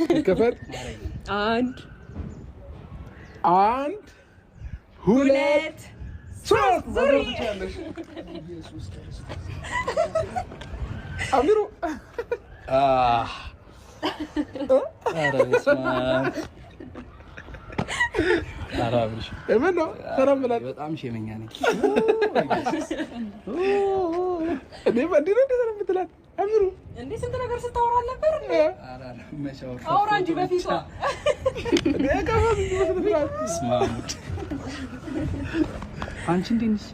ይከፈት። አንድ፣ አንድ፣ ሁለት፣ ሁለት፣ ሶስት። ዙሪ። መዞር ትችያለሽ። አሚሩ። ኧረ በስመ አብ። ኧረ አብርሽ። ምን ነው፣ ሰላም ብላት። በጣም ሼመኛ ነኝ። እኔ እንዲህ ነው እንዴ ሰላም ብትላት አሚሩ? እንዴ፣ ስንት ነገር ስታወራ አልነበር እንዴ? ኧረ መቼ አወራሁ? አውራ እንጂ በፊቷ። እኔ ቀፋት እንጂ በስነ ስርዓት። በስመ አብ። አንቺ እንዴት ነሽ?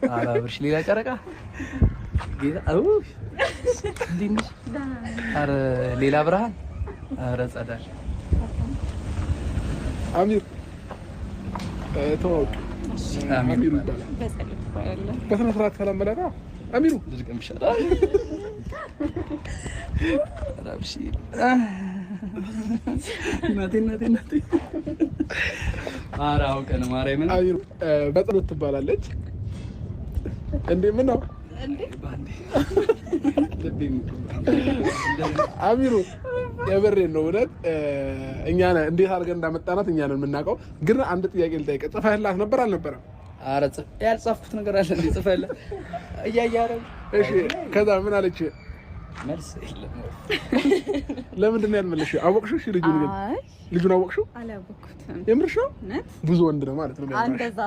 ኧረ አብርሽ፣ ሌላ ጨረቃ ጌታ፣ ኡይ፣ እንዴት ነሽ? ኧረ ሌላ ብርሃን፣ ኧረ ጸዳል። አሚር፣ ተዋወቅ። አሚር። አሚሩ ይባላል። በጸሎት ትባላለህ። በስነ ስርዓት ሰላም በላት አሚሩ። ድርቅምሻል። ኧረ አብርሽ፣ እናቴ እናቴ እናቴ፣ ኧረ አውቀን ማርያምን። አሚሩ፣ በጸሎት ትባላለች። እንዴ፣ ምን ነው? ባንዴ ልቤም እኮ አሚሩ፣ የበሬን ነው እውነት። እኛ ነን፣ እንዴት አድርገን እንዳመጣናት እኛ ነን የምናውቀው። ግን አንድ ጥያቄ ልጠይቅህ። ጽፈህላት ነበር አልነበረም? ኧረ ያልጻፍኩት ነገር አለ እንዴ? ጽፈህላት እያየህ አይደል? እሺ፣ ከዛ ምን አለች? መልስ የለም። ለምንድን ነው ያልመለስሽው? አወቅሽው? እሺ፣ ልጁን ግን አይ። ልጁን አወቅሽው? አላወቅኩትም። የምርሽ ነው? እውነት። ብዙ ወንድ ነው ማለት ነው የሚያወራሽ። እንደዛ።